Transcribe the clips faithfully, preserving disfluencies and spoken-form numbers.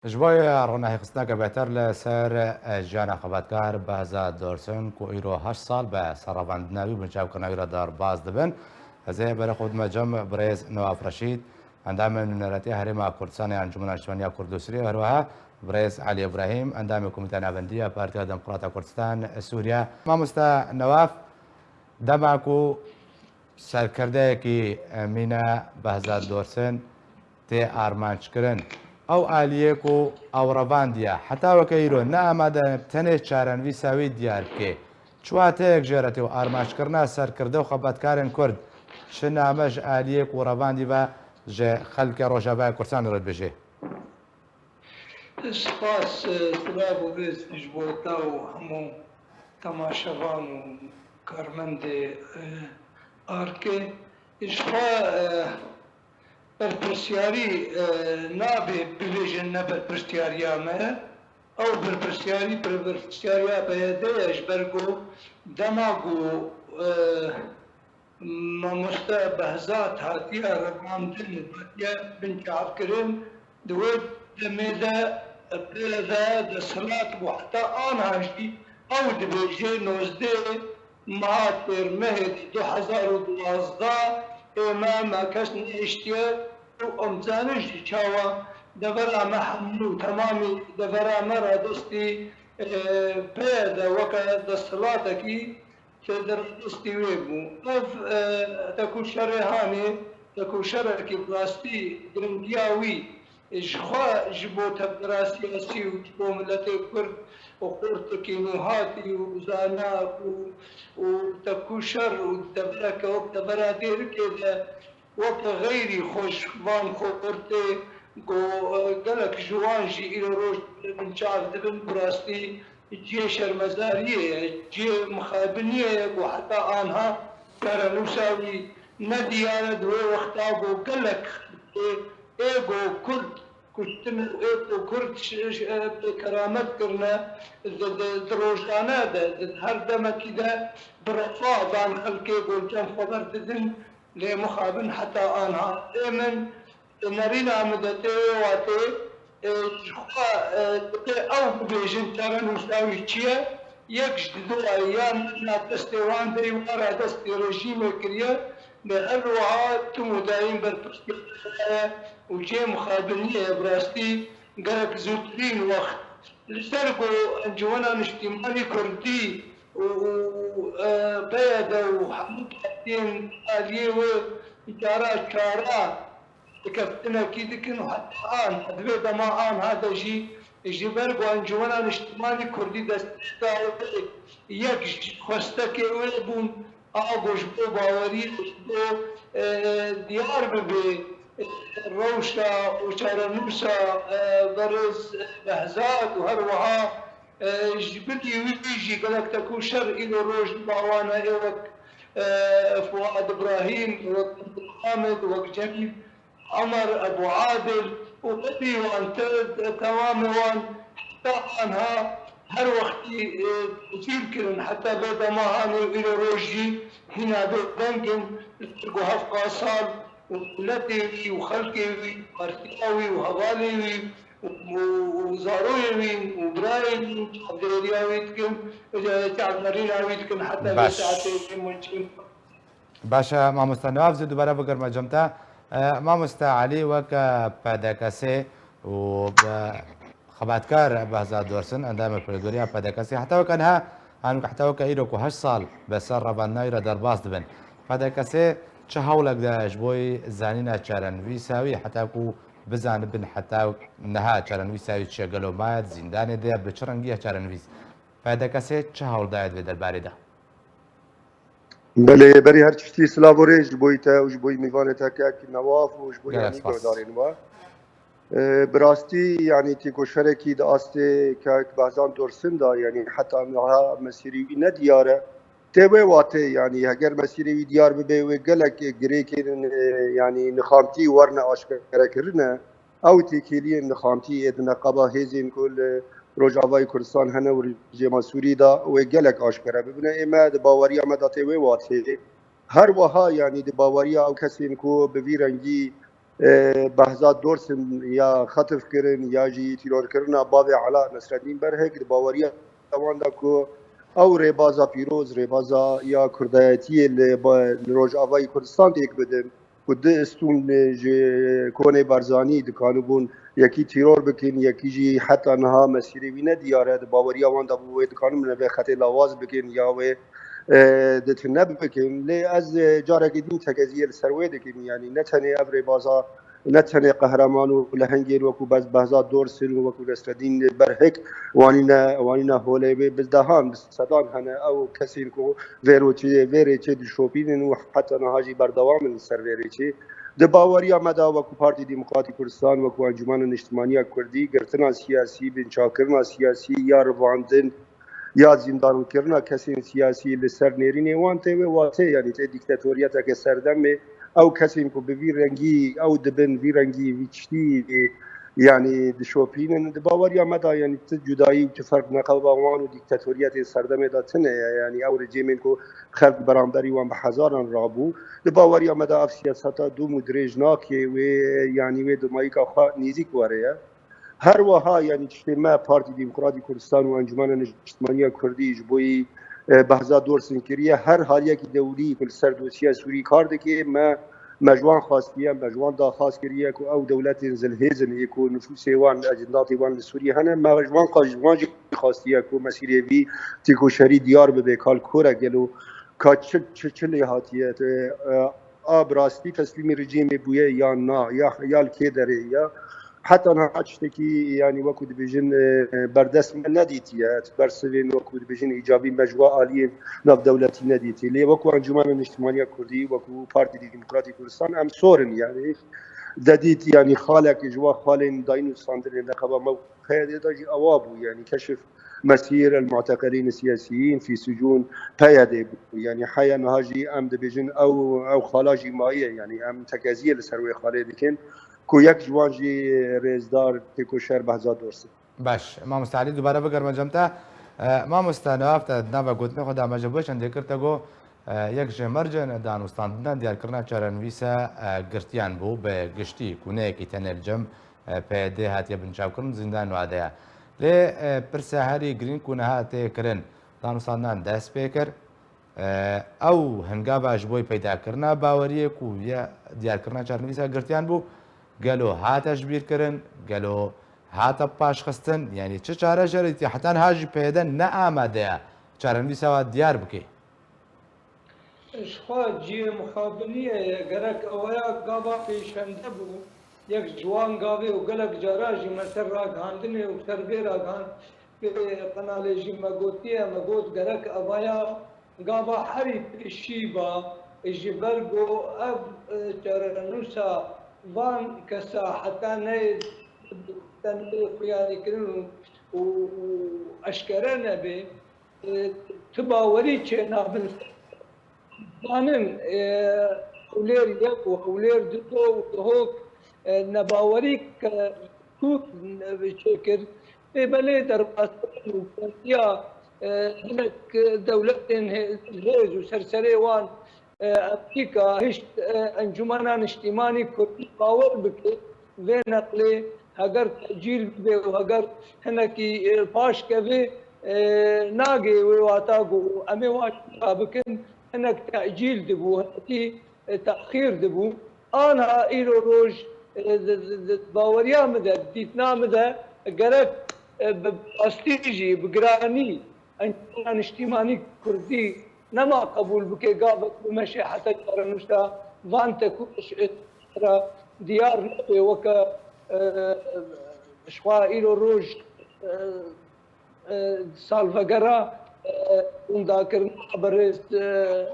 Ji bo ronahîxistineke bêhtir li ser jiyana xebatkar Behzad Dorsin ku îro heşt sal be ser revandina wî û binçavkirina wî re derbas dibin, ez ê berê xwe bidime cem birêz Newaf Reşîd, endamê nûneratiya Herêma Kurdistanê ya Encûmena Niştimanî ya Kurd û Sûriyê, û her wiha birêz Elî Îbrahîm, endamê Komîteya Navendî ya Partiya Demokrata Kurdistan Sûriye. Mamoste Newaf, dema ku serkirdeyekî mîna Behzad Dorsin tê armanc kirin. Ew aliyê ku ew revandiye, heta weke îro ne amade ne bi tenê çarenivîsa wî diyar bike. Çi wateyek jê re tê û armanckirina serkirde û xebatkarên Kurd çi name ji aliyê ku revandî ve ji xelkê Rojavayê Kurdistanê re dibêje? Spas, e, silav û rêz ji bo te û hemû temaşevan û karmendê, e, Arkê. Ji xwe, e, berpirsyarî, e, nabe bibêjin ne berpirsyariya me. Ew berpirsyarî, berpirsyariya P Y D'ê ye, ji ber ku dema ku, e, Mamoste Behzad hatiye revandin, hatiye binçavkirin, di wê demê de P Y D desthilat bû. Heta anha jî ew dibêje, nozdeh meha Têrmehê di du hezar û duwazdeh ê me, me kes nehiştiye û em zanin jî çawa devera me hemû temamî devera me radestî, e, P Y D weke desthilatekî Sêdir destî wê bû. Ev, e, tekûşerê hanê, tekûşerekî bi rastî giringiya wî ji xwe, ji bo tevgera siyasî û ji bo miletê Kurd û xortekî nûhatî û zana û, û tekûşer û devereke wek devera Dêrikê de weke xeyrî xweş van xortê ku, e, gelek ji wan jî îro roj binçav dibin, bi rastî cihê şermezariyê ye, cihê mixabiniyê ye ku heta anha çarenûsa wî ne diyar e. Di wê wexta ku gelek xelkê ê ku Kurd kuştin û ê ku Kurd ş-, ş-, e, bi keramet kirine, di, di, di rojane de, di her demekî de bi refa van xelkê ku li cem xwe berdidin, lê mixabin heta anha. Ê min, nerîna min de tê wê watê, e, ji xwe, e, dibê ew bibêjin çarenûsa wî çi ye? Yek ji didu ye, ya nerîna destê wan de, wan radestî rejîmê kiriye, lê her wiha tim û dayîm berpirsiyarê ye û cihê mixabiniyê ye. Bi rastî gerek zûtirîn wext li ser ku Encûmena Niştimanî Kurdî û, û, e, P Y D û hemû partiyên aliyê wê cara çara dikeftinekî dikin û heta an, di vê dema anha de jî ji ber ku Encûmena Niştimanî Kurdî destpêka wê yek ji xwestekê wê bûn, a ku ji bo baweriyê, ji bo, e, diyar bibe, e, rewşa û çarenûsa, e, berêz, e, Behzad û her wiha, e, ji bilî wî jî gelek tekûşer îro roj li ba wan heye, wek, e, Fuad Ibrahîm, wek Abdulhamid, wek Cemîl Emer, Ebû Adil û belî wan te, temamê wan heta anha her wextî, e, tecîl kirin, heta vê dema hanê îro roj jî hîna bê deng in, li ser ku hevqa sal û miletê wî û xelkê wî, partiya wî û hevalê wî û, û, û zaroyê wî û birayê wî çavdêriya wî dikin, e, çavnerîna wî dikin heta vê Baş. saetê wê mumkin. Baş e, mamoste Newaf, zî dubare bigirme cem te. E, mamoste Elî, wek, e, P D K S û bi xebatkar Behzad Dorsin, endamê pêşdariya P D K S, heta weke niha, an heta weke îro ku heşt sal be ser revandina wî re derbas dibin. P D K S çi hewlek de ji bo zanîna çarenivîsa wî, heta ku bizanibin heta niha çarenivîsa wî çi ye, gelo maye di zîndanê de, bi çi rengî ye çarenivîs? P D K S çi hewl daye di vê derbarê de? Belê, berî her tiştî silav û rêz ji bo te û ji bo mîvanê te kek Newaf û ji bo Gelek yanî spas. Guhdarên we. E, bi rastî, yanî têkoşerekî di astê kek Behzad Dorsin de, yanî heta niha mesîrê wî ne diyar e. Tê wê watê, yanî heger mesîrê wî diyar bibe, wê gelek girêkên, e, yanî nixamtî werne aşkerekirine. Ew têkiliyên nixamtî ê di neqeba hêzên ku li Rojavayê Kurdistan hene û rejîma Sûrî de wê gelek aşkere bibine. Ê me di baweriya me de tê wê watê. Her wiha, yanî di baweriya ew kesên ku bi vî rengî e, Behzat Dorsin ya xetif kirin ya jî tîrorkirina bavê Ela Nesreddîn Berhik, di baweriya wan de ku ew rêbaza pîroz, rêbaza ya kurdayetiyê li ba-, li Rojavayê Kurdistan têk bidin, ku du stûn ji konê Barzanî dikanibûn yekî tîror bikin, yekî jî heta niha mesîrê wî ne diyar e. Di baweriya wan de bû wê dikanibin vê xetê lawaz bikin ya wê, e, di tune bikin. Lê ez, e, carekê din tekeziyê li ser wê dikim. Yanî ne tenê ev rêbaza, ne tenê qehreman û lehengên wekû Bez-, Behzat Dorsin û wekû Nesreddîn Berhik wanîne, wanîne holê wê, bi dehan, bi sedan hene ew kesên ku vê rêçê, vê rêçê dişopînin û heta niha jî berdewam in li ser vê rêçê. Di baweriya me de wekû Partî Demokratîk Kurdistan, wekû Encûmena Niştimaniya Kurdî, girtina siyasî, binçavkirina siyasî ya rivandin, ya zîndankirina kesên siyasî li ser nêrînê wan tê wê watê, yanî tê dîktatoriyeteke serdemê. Ew kesên ku bi vî rengî ew dibin, vî rengî, vî tiştî, yanî dişopînin. Di baweriya me de, yanî ti cudayî û ti ferq neqeba wan û dîktatoriyetên serdemê de tune ye. Yanî ew rejîmên ku xelk beramberî wan bi hezaran rabû. Di baweriya me de ev siyaseta dûm û dirêj nake, wê, yanî wê di mayîka xwe nêzîk were ye. Her wiha, yanî tiştê me Partî Demokratîk Kurdistan û Encûmena Niştimaniya Kurdî ji bo yî, e, Behzat Dorsin kiriye. Her aliyekî dewlî ku li ser dosyeya Sûrî kar dike, me, me ji wan xwestiye, me ji wan daxwaz kiriye ku ew dewletên zilhêz in ê ku nifûsê wan, ecindatê wan li Sûriyê hene, me ji wan xwe-, ji wan jî xwestiye ku mesîrê vî têkoşerî diyar bibe, ka li kor e gelo, ka çi, çi, çi lê hatiye, e, e, a bi rastî teslîmî rejîmê bûye yan na, ya, ya li kê derê ye. Heta niha tiştekî, yanî wekû dibêjin, e, berdest me nedîtiye. Bersivên wekû dibêjin îcabî me ji we aliyên navdewletî nedîtî. Lê wekû Encûmena Niştimaniya Kurdî, wekû Partî Demokratîk Kurdistan em sor in, yanî dedît, yanî xalek ji we xalên dayîn û standinê neqeba me P Y D de jî ewa bû, yanî keşif mesîr el mu'teqelîn siyasiyîn fî sucûn P Y D bû. Yanî heya niha jî em dibêjin ew, ew xala jî maye, yanî em tekeziyê li ser wê xalê dikin ku yek ji wan jî rêzdar têkoşer Behzat Dorsin. Baş, mamoste Elî, dubare bigerme cem te. E, mamoste, nava te, nava gotinê xwe de me ji bo çendê kir te got, e, yek ji mercên danûstandinan diyarkirina çarenivîsa, e, girtiyan bû bi giştî, ku ne yekî tenê li cem, e, P Y D hatiye binçavkirin, zîndan wade ye. Lê, e, pirsa herî girîng ku niha tê kirin, danûstandinan dest pê kir. E, ew hingava ji bo peydakirina baweriyê ku ya diyarkirina çarenivîsa girtiyan bû, gelo hate ji bîr kirin, gelo hate paşxistin, yanî çi çare jê re dîtiye? Heta niha jî P Y D ne amade ye çarenivîsa wa diyar bike. Ji xwe cihê muxabiniye ye, gerek eweya gava pêşende bû. Yek ji wan gavê û gelek cara jî me ser ragihandinê û ser vê ragihan-, vê qenalê jî me gotiye, me got gerek evaya gava herî pêşî ba, ji ber ku ev, e, çarenûsa van kesa heta neyê tenê xuyanîkirin û, û, û eşkere nebe, e, tu bawerî çênabin. Zanin, e, hewlêr yek û hewlêr du û Duhok, e, nebawerî ke kûr, e, çêkir. Ê belê derbasbûn û kendiya, e, hinek dewletên hê-, hêz û serserê wan, e, Amerîka hişt, e, Encûmena Niştîmanî Kurdî bawer bike vê neqlê heger tecîl bibe û heger hinekî, e, paş keve, e, nagê wê wata ku em ê wan çira bikin, hinek tecîl dibû, hinekî, e, texîr dibû. Anha îro roj, e, di, di, di baweriya min de, dîtina min de gerek, e, bi rastî jî, bi giranî Encûmena Niştîmanî Kurdî nema qebûl bike gavek bimeşe heta çarenûsa van têkoşîna diyar nebe weke, e, ji xwe îro roj, e, e, salvegera, e, windakirina berêz, e,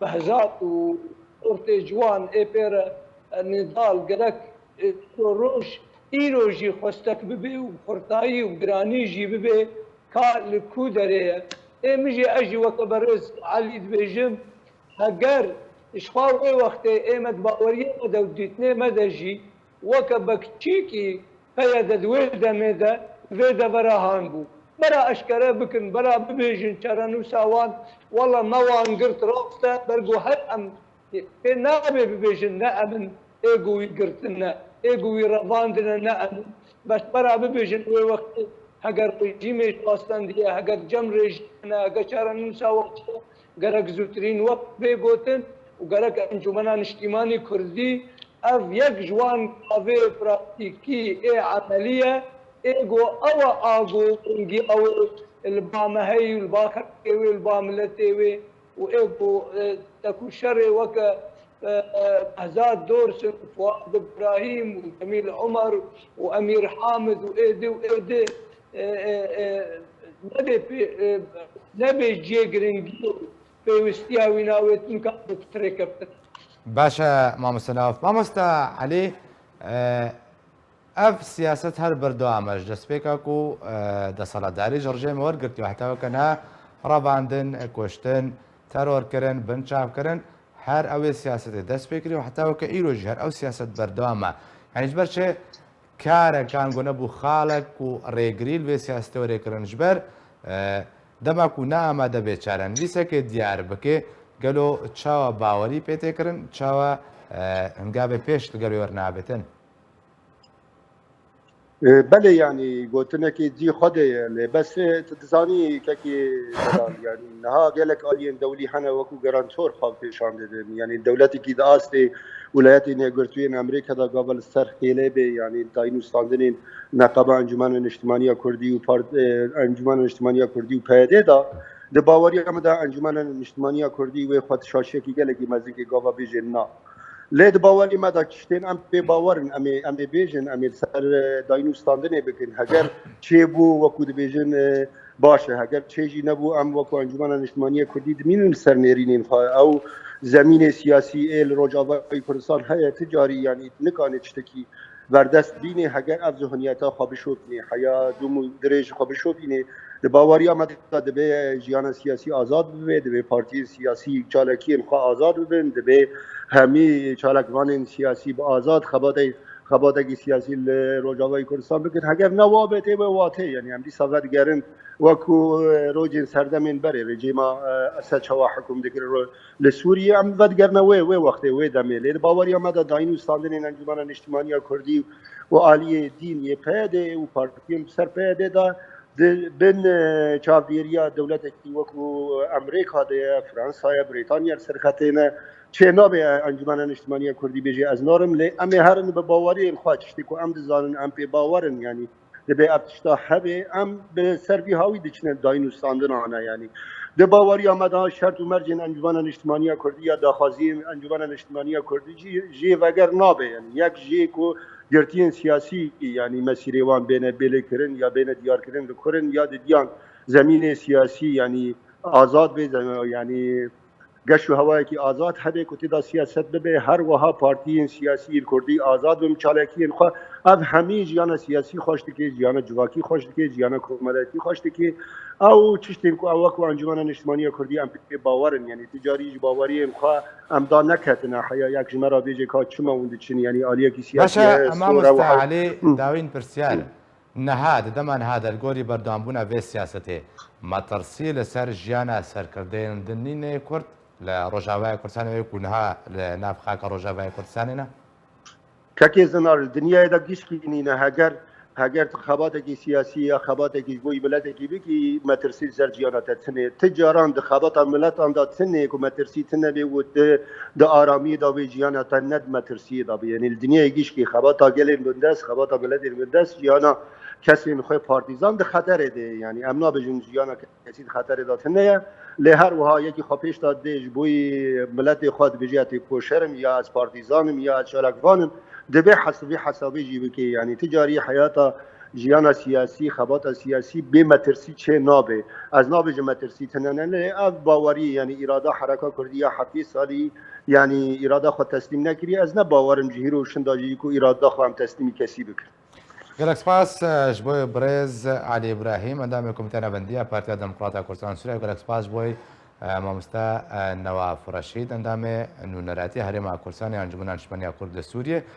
Behzat û ortê ciwan ê pê re, e, nêdal gerek, e, îro roj, îro jî xwestek bibe û xurtayî û giranî jî bibe ka li ku derê ye. Ê min jî, ez jî weke berêz Elî dibêjim, heger ji xwe wê wextê ê me di baweriyê me de û dîtinê me de jî weke bekçîkî P Y D di wê demê de vê devera han bû. Bera eşkere bikin, bera bibêjin çarenûsa wan, wela me wan girt rast e, ber ku her em pê nabe bibêjin, ne em in, ê ku wî girtine, ê ku wî revandine ne em. Bes bera bibêjin wê wextê heger rejîmê ji wastendiye, heger cem rejîmine, heger çarenûsa wext çi ye, gerek zûtirîn wek bê gotin û gerek Encûmena Niştîmanî Kurdî ev yek ji wan gavê pratîkî ê emelî ye, ê ku ew e a ku giya wê li ba me heyî û li ba xelkê wê, li ba miletê wê û ê ku, e, tekûşerê weke, e, e, Behzad Dorsun, Fuad Îbrahîm û Cemîl Omer û Emîr Hamid û êdî û êdî, e, e, e, nebê pê-, e, nebê cihê giringî û pêwîstiya wî navêtin ka bi tirê keftin. Baş e, mamoste Newaf. Mamoste Elî, e, ev siyaset her berdewam e. Ji destpêka ku, e, desthilatdarî ji rejîmê wergirtiye û heta weke niha revandin, kuştin, terorkirin, binçavkirin, her ew ê siyasetê dest pê kiriye û heta weke îro jî her ew siyaset berdewam e. Yanî ji ber çi karekan ku nebû xalek û rêgirî li vê siyasetê were kirin ji ber, e, dema ku ne amade bê çarenivîseke diyar bike, gelo çawa bawerî pê tê kirin, çawa, e, hingavê pêş li gel wê wernabêtin? E, belê, yanî gotinekê cî xwe de ye, lê bes, e, tu dizanî kekê Zelal, yanî niha gelek aliyên dewlî hene wekû garantor xwe pêşan didin. Yanî dewletekî di astê Wilayetên Yekgirtû yên Amerîka de gava li ser xêlê bê, yanî dayîn û standinên neqeba Encûmena Niştimaniya Kurdî û part-, e, Encûmena Niştimaniya Kurdî û P Y D de, di baweriya min de Encûmena Niştimaniya Kurdî wê xwe di şaşiyekî gelekî mezin kê gava bêjê na. Lê di bawerî me de tiştên em pê bawer in, em ê, em ê bêjin, em ê li ser, e, dayîn û standinê bikin. Heger çêbû, wekû dibêjin, e, baş e. Heger çê jî nebû, em wekû Encûmena Niştimaniya Kurdî dimînin li ser nêrînên xwe. Ew zemînê siyasî ê li Rojavayê Kurdistan heye, ti carî, yanî nikane tiştekî berdest bînê, heger ev zihniyeta xwe bişopînê, heya dûm û dirêj xwe bişopînê, di baweriya me de dibe jiyana siyasî azad bibe, dibe partiyên siyasî çalakiyên xwe azad bibin, dibe hemî çalakvanên siyasî bi azad xebatê-, xebatekî siyasî li Rojavayê Kurdistan bikin. Heger ne wa be, tê wê watê, yanî em dîsa vedigerin wekû, e, rojên serdemên berê rejîma, e, Esed çawa hikûm dikir ro-, li Sûriyê, em vedigerine wê, wê wextê, wê demê. Lê di baweriya me de dayîn û standinên Encûmena Niştimaniya Kurdî û aliyê dîn yê P Y D û partiyên bi ser P Y D de di bin, e, çavdêriya dewletekî wekû Amerîka de ye, Fransa ye, Brîtanya li ser xetê ne. Çê nabe Encûmena Niştimaniya Kurdî bêje ez narim, lê em ê herin bi baweriyên xwe, tiştê ku em dizanin, em pê bawer in, yanî dibê ev tişta hebe, em bi ser vî hawî diçine dayîn û standina ne, yanî di baweriya me de şert û mercên Encûmena Niştimaniya Kurdî ya daxwaziyên Encûmena Niştimaniya Kurdî jî jê veger nabe, yanî yek jê ku girtiyên siyasî, yanî mesîrê wan bêne bêlêkirin ya bêne diyarkirin li kurin ya di diyan zemînê siyasî, yanî azad bê, zem-, yanî geş û hewayekî azad hebe ku tê de siyaset bibe, her wiha partiyên siyasî yên kurdî azad bin çalakiyên xwe. Ev hemî jiyana siyasî xweş dike, jiyana civakî xweş dike, jiyana komeletî xweş dike. Ew tiştên ku ew wek Encûmena Niştimaniya Kurdî em pê bawer in, yanî ti carî ji baweriyên xwe em da neketine heya yek ji me re bêje ka çima hûn diçin, yanî aliyekî siyasî Baş e, heye, Mamoste Elî, Hı. dawîn pirsiyar. Niha, di dema niha de li gorî berdewambûna vê siyasetê, metirsî li ser jiyana serkirdeyên din nîne Kurd li Rojavaya Kurdistanê wê ku niha li nav xaka Rojavaya Kurdistanê ne? Kekê Zinar, li dinyayê de gişkî nîne. Heger, heger tu xebatekî siyasî ya xebatekî ji bo yî miletekî bikî, metirsî li ser jiyana te tune. Ti caran di xebata miletan de tune ku metirsî tune bê û tu di aramiyê de bê, jiyana te ne di metirsiyê de bê. Yanî li dinyayê gişkî xebata gelên bindest, xebata miletên bindest, jiyana kesên xwe partîzan di xeterê de ye. Yanî em nabêjin jiyana kesî di xeterê de tune ye. Lê her wiha yekî xwe pêş de dê ji bo yî miletê xwe dibêje, ez têkoşer im, ya ez partîzan im, ya ez çalakvan im, divê hes-, vê hesabê jî bike. Yanî ti carî heyata jiyana siyasî, xebata siyasî bê metirsî çê nabe. Ez nabêjim metirsî tune ne, lê ev bawerî, yanî îrada Hereka Kurdî ya heftê salî, yanî îrada xwe teslîm nekiriye. Ez ne bawer im ji hîro û şinda jî ku îrada xwe em teslîmî kesî bikin. Gelek spas, e, ji bo birêz Elî Îbrahîm, endamê Komîteya Navendî ya Partiya Demokrata Kurdistan Sûriye. Gelek spas ji bo, e, mamoste, e, Newaf Reşîd, endamê nûneratiya Herêma Kurdistanê ya Encûmena Niştimaniya Kurd li Sûriyê.